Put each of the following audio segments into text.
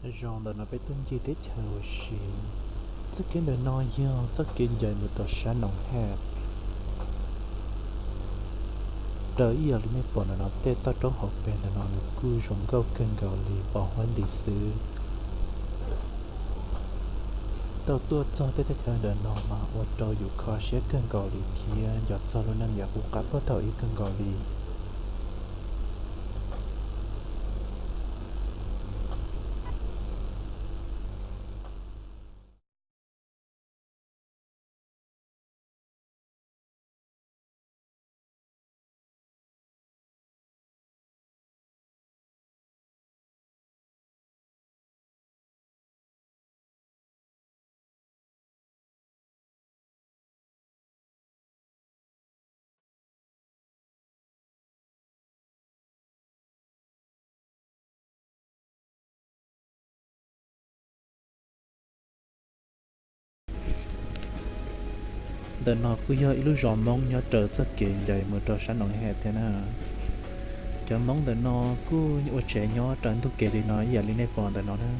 Zoo ntawm no peb tuaj ncig teb chaws ua si. Txoj kev ntawm no yog txoj kev ncaim mus rau sab Noov Haj. Raws ib yam li nej pom ntawm no tej toj roob hauv pes ntawm no nws kuj zoo nkauj kawg nkaus li, pos huab nti xwb. Tau tuaj txog tej teb chaws ntawm no mas ua rau yus kho siab kawg nkaus li thiab nco txog lub neej yam kuv qab pab thaum ub kawg nkaus li. Ntawm no kuj yog ib lub zos Hmoob nyob raws txoj kev ncaim mus rau sab Noov Haj thiab na. Cov Hmoob ntawm no kuj ua tsev nyob raws ntug kev li no ib yam li nej pom ntawm no na.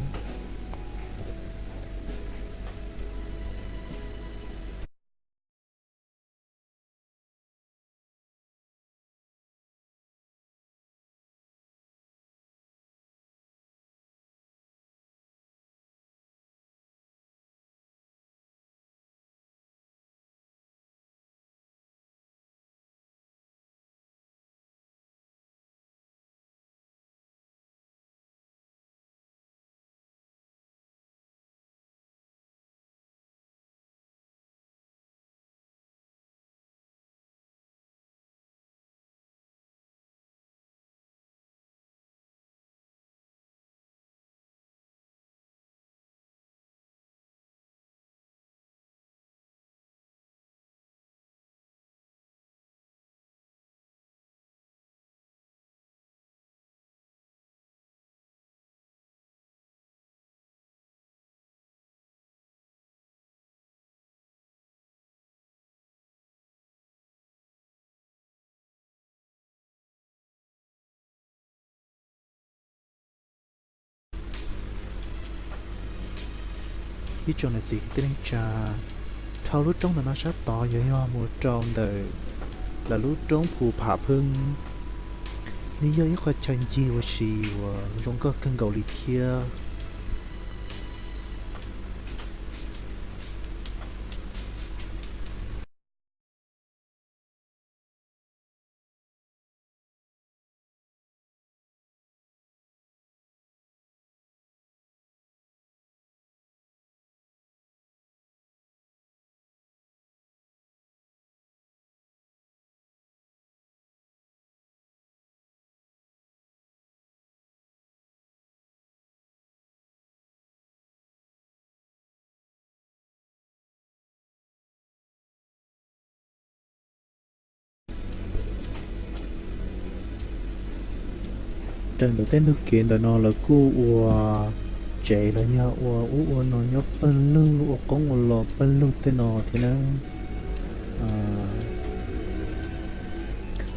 Ib tsoom niam txiv kwv tij neej tsa, dhau lub roob ntawm no sab tod yog yog mus rau ntawm lawv lub roob Phu Pham Pheej. Nws yog ib qho chaw ncig ua si uas zoo nkauj kawg nkaus li thiab. Raws ntawm tej ntug kev ntawm no lawv kuj ua tsev los yog ua ub ua no nyob pawg lug, ua qoob ua loo pawg lug tej no thiab na.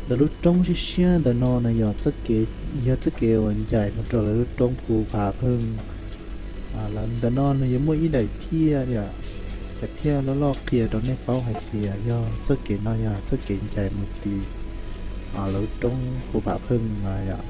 Ntawm lub roob siab siab ntawm no na yog txoj kev, yog txoj kev uas ncaim mus rau lawv lub roob Phu Pham Pheej. Ntawm no nws yuav muaj ib daim phiaj, daim phiaj loj loj qhia rau nej paub hais tias yog txoj kev no yog txoj kev ncaim mus tim lawv lub roob Phu Pham Pheej no yom.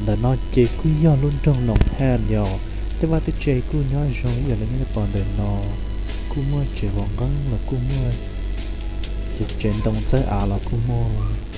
Ntawm no ces kuj yog lub nroog Noom Haj yog tej vaj tej tse kuj nyob zoo ib yam li nej pom ntawm no, kuj muaj tsev vov nqeeb los kuj muaj, ces tsev ntoo txawb av los kuj muaj.